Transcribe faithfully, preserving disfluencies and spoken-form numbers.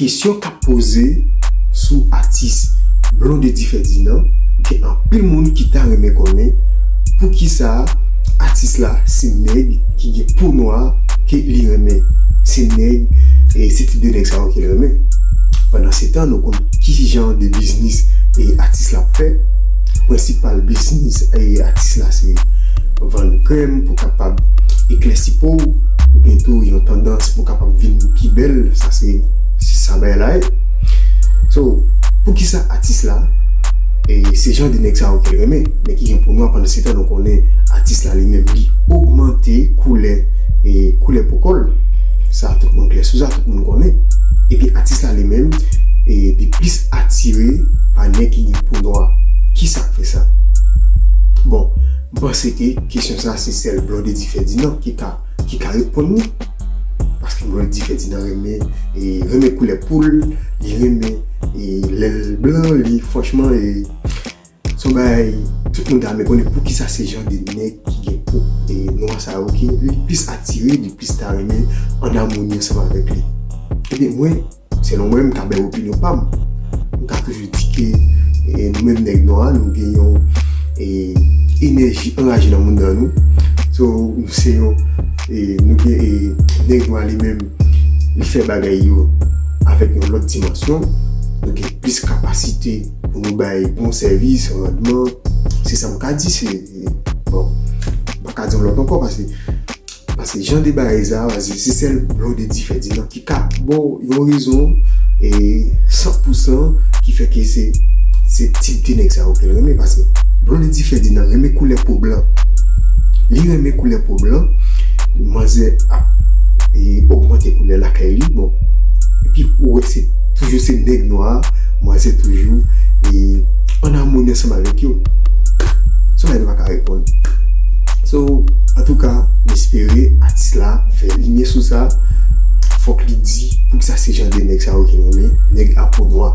Kesyon k ap poze sou atis Blondedy Ferdinand, gen anpil moun ki ta renmen konnen poukisa atis la se nèg ki gen po nwa ke li renmen. Se nèg, e se tip de nèg sa yo ke l renmen. Pandan se tan, nou konn ki jan de biznis e atis la ap fè. Prensipal biznis e atis la se vann krèm pou kapab eklèsi po w, oubyen tou yon tandans pou kapab vin pi bèl. Sa se, se sa bagay la ye. So, poukisa atis la, e se jan de nèg sa yo ke l renmen, nèg ki gen po nwa, pandan se tan nou konnen atis la li menm li ogmante koulè, e koulè po kò l. Sa tout moun klè sou sa, tout moun konnen. Epi atis la li menm, e li plis atire pa nèg ki gen po nwa. Kisa k fè sa? Bon, m panse ke kesyon sa se sèl Blondedy Ferdinand ki ka, ki ka reponn li. Paske Blondedy Ferdinand renmen, e renmen koulè po l, li renmen, e lè l blan, li franchman, e se yon bagay tout moun ta renmen konnen poukisa se jan de nèg ki gen po, e nwa sa yo ke li plis atire, li plis ta renmen an amoni ansanm avèk li. Ebyen, mwen, selon mwen, m ka bay opinyon pa m. M ka toujou di ke, e, nou menm nèg nwa, nou gen yon, e, enèji anraje nan moun nan nou. So, nou se yon, e, nou gen, e, nèg nwa li menm, li fè bagay yo avèk yon lòt dimansyon. Nou gen plis kapasite pou nou bay bon sèvis, randman. Se sa m ka di, se, bon, m pa ka di yon lòt ankò, paske Paske jan de bagay sa, paske se sèl Blondedy Ferdinand ki ka ba w yon rezon, e san pou san ki fè ke se, se tip de nèg sa yo ke l renmen. Paske Blondedy Ferdinand renmen koulè po blan. Li renmen koulè po blan. Manzè ap, e, ogmante koulè lakay li. Bon. Epi ou wè se toujou se nèg nwa, manzè toujou, e, an amoni ansanm avèk yo. Se yon bagay nou pa ka reponn. So, antouka, m espere atis la fè limyè sou sa. Fòk li di poukisa se jan de nèg sa yo ki renmen nèg a po nwa.